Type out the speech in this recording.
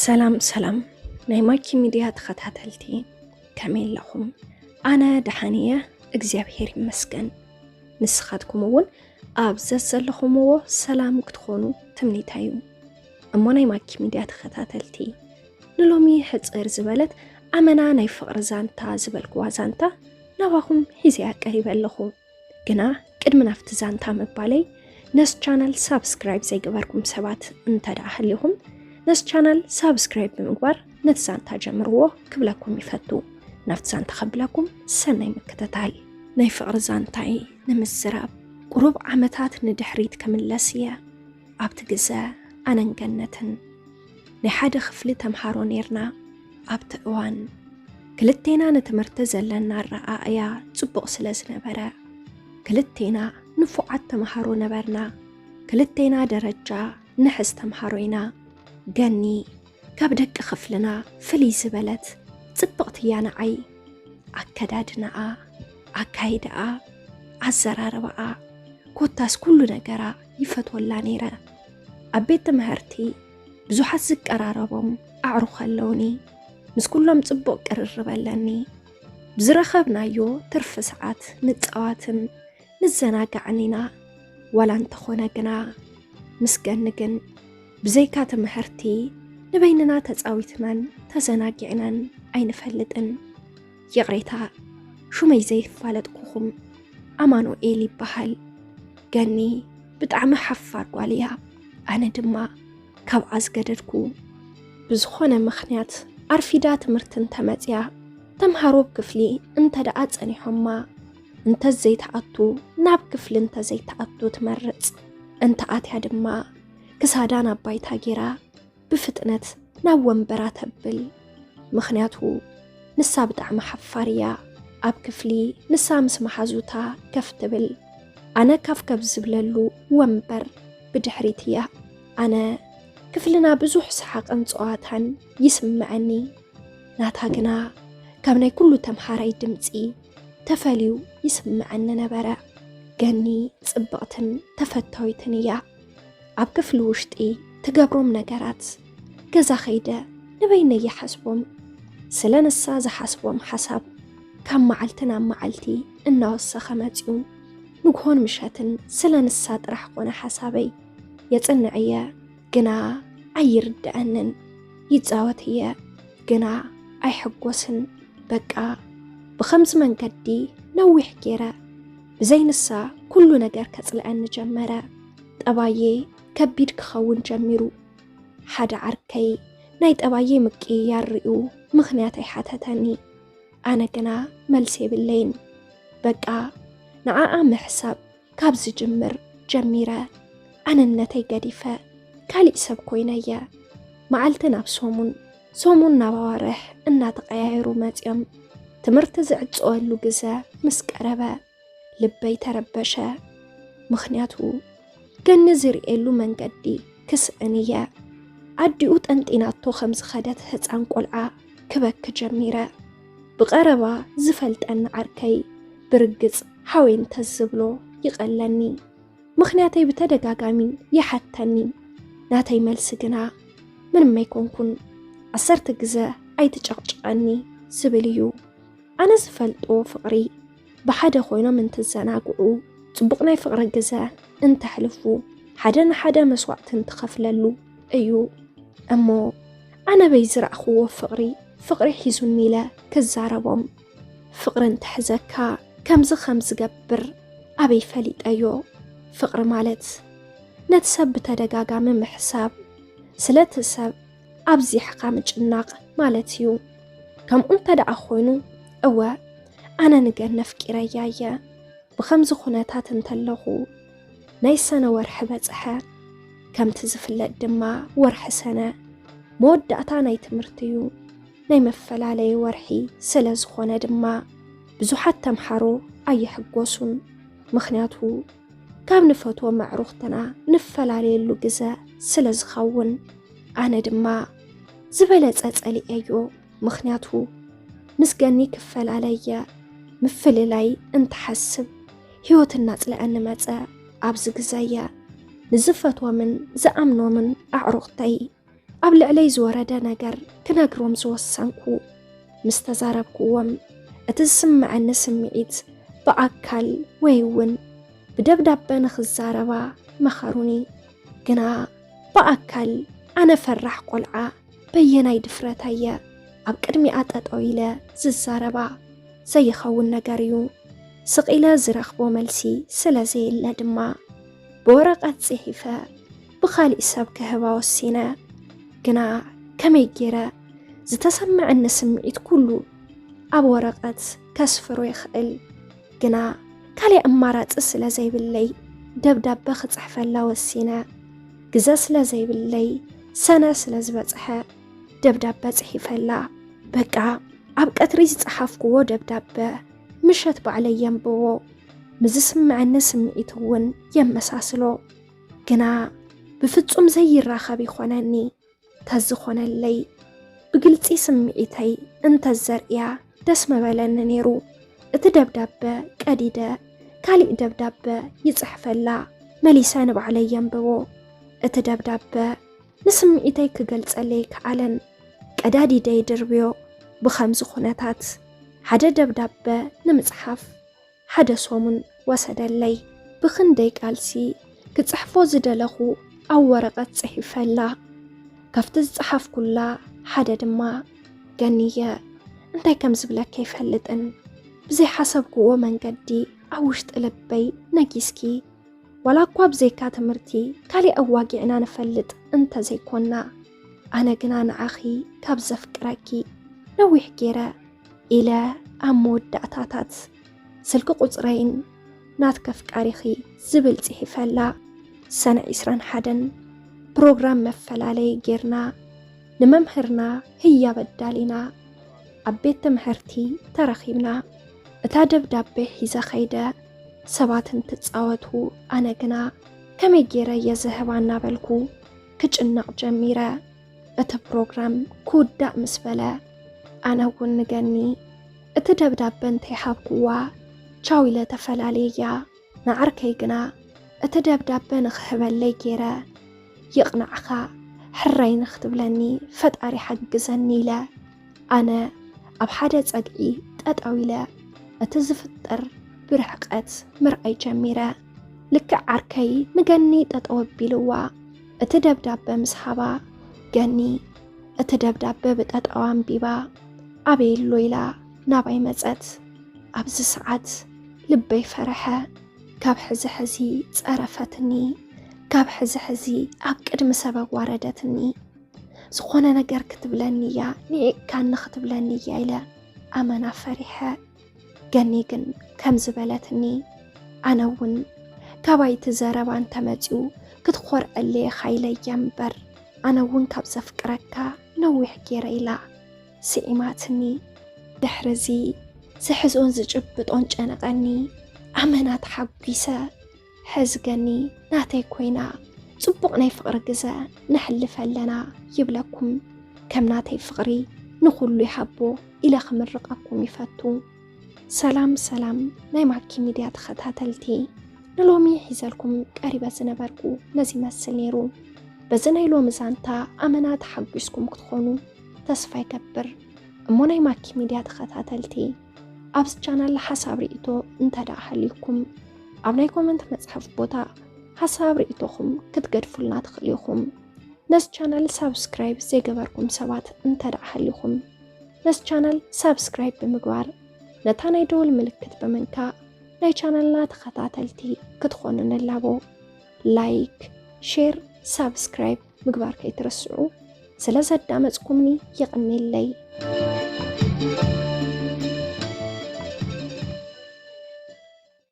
ሰላም ሰላም ናይ ማኪ ሚድያ ተኸታተልቲ፣ ከመይ ኣለኹም? ኣነ ደሓን እየ፣ እግዚኣብሔር ይመስገን። ንስኻትኩም እውን ኣብ ዘዘለኹምዎ ሰላም ክትኾኑ ትምኒተይ እዩ። እሞ ናይ ማኪ ሚድያ ተኸታተልቲ፣ ንሎሚ ሕጽር ዝበለት ኣመና ናይ ፍቕሪ ዛንታ ዝበልክዋ ዛንታ ናባኹም ሒዘያ ቀሪበ ኣለኹ። ግና ቅድሚ ናብቲ ዛንታ ምባለይ፣ ነዚ ቻናል ሳብስክራይብ ዘይገበርኩም ሰባት እንተ ደኣ ሃሊኹም፣ ነዚ ቻናል ሳብስክራይብ ብምግባር ነቲ ዛንታ ጀምርዎ ክብለኩም ይፈቱ። ናብቲ ዛንታ ከብለኩም ሰናይ ምክትታል። ናይ ፍቕሪ ዛንታይ ንምዝራብ፣ ቁሩብ ዓመታት ንድሕሪት ክምለስ እየ። ኣብቲ ግዘ ኣነን ገነትን ናይ ሓደ ክፍሊ ተምሃሮ ኔርና። ኣብቲ እዋን ክልቴና ንትምህርቲ ዘለና ኣረኣእያ ጽቡቕ ስለ ዝነበረ፣ ክልቴና ንፉዓት ተምሃሮ ነበርና። ክልቴና ደረጃ ንሕዝ ተምሃሮ ኢና። ገኒ ካብ ደቂ ክፍልና ፍልይ ዝበለት ጽብቕቲ እያ ንዓይ። ኣከዳድናኣ፣ ኣካይዳኣ፣ ኣዘራርባኣ፣ ኮታስ ኩሉ ነገራ ይፈትወላ ነይረ። ኣብ ቤት ትምህርቲ ብዙሓት ዝቀራረቦም ኣዕሩኽ ኣለውኒ። ምስ ኩሎም ጽቡቕ ቅርርብ ኣለኒ። ብዝረኸብናዮ ትርፊ ሰዓት ንጻዋትን ንዘናጋዕን ኢና። ዋላ እንተኾነ ግና ምስ ገኒ ግን ብዘይካ ትምህርቲ ንበይንና ተጻዊትናን ተዘናጊዕናን ኣይንፈልጥን። ይቕሬታ፣ ሹመይ ዘይፋለጥኩኹም፣ ኣማኑኤል ይበሃል። ገኒ ብጣዕሚ ሓፋር ጓል እያ። ኣነ ድማ ካብኣ ዝገደድኩ። ብዝኾነ ምኽንያት ኣርፊዳ ትምህርቲ እንተመጽያ፣ ተምሃሮ ኣብ ክፍሊ እንተ ደኣ ጸኒሖማ፣ እንተ ዘይትኣቱ፣ ናብ ክፍሊ እንተ ዘይትኣቱ ትመርጽ። እንተ ኣትያ ድማ፣ ክሳዳ ናብ ባይታ ጌራ፣ ብፍጥነት ናብ ወንበራ ተብል። ምኽንያቱ፣ ንሳ ብጣዕሚ ሓፋር እያ። ኣብ ክፍሊ ንሳ ምስ መሓዙታ ከፍ ትብል። ኣነ ካፍ ከብ ዝብለሉ ወንበር ብድሕሪት እያ። ኣነ ክፍልና ብዙሕ ሰሓቕን ጸዋታን ይስምዐኒ። ናታ ግና ካብ ናይ ኩሉ ተምሃራይ ድምጺ ተፈልዩ ይስምዐኒ ነበረ። ገኒ ጽብቕትን ተፈታዊትን እያ። ኣብ ክፍሊ ውሽጢ ትገብሮም ነገራት፣ ገዛ ኸይደ ንበይነይ ይሓስቦም። ስለ ንሳ ዝሓስቦም ሓሳብ ካብ መዓልቲ ናብ መዓልቲ እናወሰኸ መጺኡ። ንግሆን ምሸትን ስለ ንሳ ጥራሕ ኮነ ሓሳበይ። የጽንዕ እየ፣ ግና ኣይርድኣንን። ይጻወት እየ፣ ግና ኣይሕጎስን። በቃ፣ ብኸምዚ መንገዲ ነዊሕ ገይረ። ብዘይ ንሳ ኩሉ ነገር ከጽልኣኒ ጀመረ። ጠባየ ከቢድ ክኸውን ጀሚሩ። ሓደ ዓርከይ ናይ ጠባየ ምቅይያር ሪኡ ምኽንያት ኣይሓተተኒ። ኣነ ግና መልሲ የብለይን። በቃ፣ ንዓኣ ምሕሳብ ካብ ዝጅምር ጀሚረ ኣነነተይ ገዲፈ ካሊእ ሰብ ኮይነ እየ። መዓልቲ ናብ ሰሙን፣ ሰሙን ናብ ኣዋርሕ እናተቐያየሩ መጺኦም። ትምህርቲ ዝዕጸወሉ ግዘ ምስ ቀረበ ልበይ ተረበሸ። ምኽንያቱ ገኒ ዝርእየሉ መንገዲ ክስእን እየ። ኣዲኡ ጠንጢናቶ ከም ዝኸደት ህጻን ቆልዓ ክበኪ ጀሚረ። ብቐረባ ዝፈልጠኒ ዓርከይ ብርግጽ ሓወይ እንተዝብሎ ይቐለኒ። ምኽንያተይ ብተደጋጋሚ ይሓተኒ። ናተይ መልሲ ግና ምንም ኣይኮንኩን፣ ዓሰርተ ግዘ ኣይትጨቕጭቐኒ ዝብል እዩ። ኣነ ዝፈልጦ ፍቕሪ ብሓደ ኮይኖም እንትዘናግዑ፣ ጽቡቕ ናይ ፍቕሪ ግዘ እንተሕልፉ፣ ሓደ ንሓደ መስዋእቲ እንትኸፍለሉ እዩ። እሞ ኣነ በይ ዝረእኽዎ ፍቕሪ፣ ፍቕሪ ሒዙኒ ኢለ ክዛረቦም። ፍቕሪ እንትሕዘካ ከምዚ ከም ዝገብር ኣበይ ፈሊጠዮ? ፍቕሪ ማለት ነቲ ሰብ ብተደጋጋሚ ምሕሳብ፣ ስለቲ ሰብ ኣብዚሕካ ምጭናቕ ማለት እዩ። ከምኡ እንተ ደኣ ኮይኑ፣ እወ፣ ኣነ ንገኒ ኣፍቂረያ እየ። ብኸምዚ ኩነታት እንተለኹ፣ ናይ ሰነ ወርሒ በጽሐ። ከምቲ ዝፍለጥ ድማ፣ ወርሒ ሰነ መወዳእታ ናይ ትምህርቲ እዩ። ናይ መፈላለዪ ወርሒ ስለ ዝኾነ ድማ፣ ብዙሓት ተምሃሮ ኣይሕጎሱን። ምኽንያቱ፣ ካብ ንፈትዎም ኣዕሩኽትና ንፈላለየሉ ግዘ ስለ ዝኸውን፣ ኣነ ድማ ዝበለጸ ጸሊኤዮ። ምኽንያቱ፣ ምስ ገኒ ክፈላለ እየ። ምፍልላይ እንትሓስብ፣ ህይወት እናጽልአኒ መጸ። ኣብዚ ግዘ እየ ንዝፈትዎምን ዝኣምኖምን ኣዕሩኽተይ ኣብ ልዕለይ ዝወረደ ነገር ክነግሮም ዝወሰንኩ። ምስ ተዛረብኩዎም፣ እቲ ዝስምዐኒ ስምዒት ብኣካል ወይ እውን ብደብዳበ ንኽዛረባ መኸሩኒ። ግና ብኣካል ኣነ ፈራሕ ቆልዓ በየናይ ድፍረታየ ኣብ ቅድሚኣ ጠጠው ኢለ ዝዛረባ? ዘይኸውን ነገር እዩ። ስቕ ኢለ ዝረኽቦ መልሲ ስለ ዘየለ ድማ ብወረቐት ጽሒፈ ብኻሊእ ሰብ ክህባ ወሲነ። ግና ከመይ ገይረ ዝተሰምዐኒ ስምዒት ኩሉ ኣብ ወረቐት ከስፍሮ ይኽእል? ግና ካልእ ኣማራጺ ስለ ዘይብለይ ደብዳበ ክጽሕፈላ ወሲነ። ግዘ ስለ ዘይብለይ ሰነ ስለ ዝበጽሐ ደብዳበ ጽሒፈላ። በቃ ኣብ ቀትሪ ዝጸሓፍኩዎ ደብዳበ ምሸት ባዕለይ የንብቦ። ምስ ዝስምዐኒ ስምዒት እውን የመሳስሎ። ግና ብፍጹም ዘይራኸብ ይኾነኒ። ተዝኾነለይ ብግልጺ ስምዒተይ እንተዘርእያ ደስ ምበለኒ ነይሩ። እቲ ደብዳበ ቀዲደ ካሊእ ደብዳበ ይጽሕፈላ፣ መሊሰ ንባዕለይ የንብቦ። እቲ ደብዳበ ንስምዒተይ ክገልጸለይ ከኣለን ቀዳዲደ ይድርብዮ። ብኸምዚ ኩነታት ሓደ ደብዳበ ንምጽሓፍ ሓደ ሰሙን ወሰደለይ። ብኽንደይ ቃልሲ ክጽሕፎ ዝደለኹ ኣብ ወረቐት ጽሒፈላ። ካብቲ ዝጸሓፍኩላ ሓደ ድማ፣ ገንየ፣ እንታይ ከም ዝብለኪ ኣይፈልጥን። ብዘይሓሰብክዎ መንገዲ ኣብ ውሽጢ ልበይ ነጊስኪ። ዋላ እኳ ብዘይካ ትምህርቲ ካሊእ ኣዋጊዕና ንፈልጥ እንተዘይኮና፣ ኣነ ግና ንዓኺ ካብ ዘፍቅረኪ ነዊሕ ገይረ ኢለ ኣብ መወዳእታታት ስልኪ ቁጽረይን ናትኪ ኣፍቃሪኺ ዝብል ጽሒፈላ። ሰነ ዒስራን ሓደን ፕሮግራም መፈላለዪ ጌርና ንመምህርና ህያብ ኣዳሊና ኣብ ቤት ትምህርቲ ተረኺብና። እታ ደብዳቤ ሒዘ ኸይደ ሰባት እንትጻወቱ ኣነ ግና ከመይ ገይረ እየ ዝህባ እናበልኩ ክጭነቕ ጀሚረ። እቲ ፕሮግራም ክውዳእ ምስ በለ ኣነ እውን ንገኒ እቲ ደብዳበ እንተይሃብኩዋ ቻው ኢለ ተፈላለየያ። ንዓርከይ ግና እቲ ደብዳበ ንኽህበለይ ገይረ፣ ይቕናዕኻ፣ ሕራይ ንኽትብለኒ ፈጣሪ ሓግዘኒ ኢለ ኣነ ኣብ ሓደ ጸግዒ ጠጠው ኢለ እቲ ዝፍጠር ብርሕቀት ምርኣይ ጀሚረ። ልክዕ ዓርከይ ንገኒ ጠጠው ኣቢልዋ እቲ ደብዳበ ምስ ሃባ፣ ገኒ እቲ ደብዳበ ብጠጠው ኣንቢባ ኣበይ ኣሎ ኢላ ናባይ መጸት። ኣብዚ ሰዓት ልበይ ፈረሐ። ካብ ሕዚ ሕዚ ጸረፈትኒ፣ ካብ ሕዚ ሕዚ ኣብ ቅድሚ ሰብ ኣዋረደትኒ። ዝኾነ ነገር ክትብለኒ እያ፣ ንዒቕካኒ ክትብለኒ እያ ኢለ ኣመና ፈሪሐ። ገኒ ግን ከም ዝበለትኒ ኣነ እውን ካባይ እቲ ዘረባ እንተመጺኡ ክትኾርዐለይ ኢኻ ኢለያ እምበር፣ ኣነ እውን ካብ ዘፍቅረካ ነዊሕ ገይረ ኢላ ስዒማትኒ። ድሕርዚ ዝሕዞን ዝጭብጦን ጨነቐኒ። ኣመና ተሓጒሰ። ሕዚ ገኒ ናተይ ኮይና፣ ጽቡቕ ናይ ፍቕሪ ግዘ ነሕልፍ ኣለና ይብለኩም። ከም ናተይ ፍቕሪ ንኹሉ ይሃቦ ኢለ ክምርቐኩም ይፈቱ። ሰላም ሰላም ናይ ማኪ ሚድያ ተኸታተልቲ፣ ንሎሚ ሒዘልኩም ቀሪበ ዝነበርኩ ነዚ ይመስል ነይሩ። በዚ ናይ ሎሚ ዛንታ ኣመና ተሓጒስኩም ክትኾኑ ተስፋ ይገብር። እሞ ናይ ማኪ ሚድያ ተኸታተልቲ፣ ኣብዚ ቻናል ሓሳብ ርእይቶ እንተ ደኣ ሃልዩኩም፣ ኣብ ናይ ኮመንት መጽሓፍ ቦታ ሓሳብ ርእይቶኹም ክትገድፉልና ትኽእሉ ኢኹም። ነዚ ቻናል ሳብስክራይብ ዘይገበርኩም ሰባት እንተ ደኣ ሃልዩኩም፣ ነዚ ቻናል ሳብስክራይብ ብምግባር፣ ነታ ናይ ደወል ምልክት ብምንካእ ናይ ቻናልና ተኸታተልቲ ክትኾኑ ንላቦ። ላይክ፣ ሼር፣ ሳብስክራይብ ምግባር ከይትረስዑ። ስለ ዘዳመጽኩምኒ የቐንየለይ።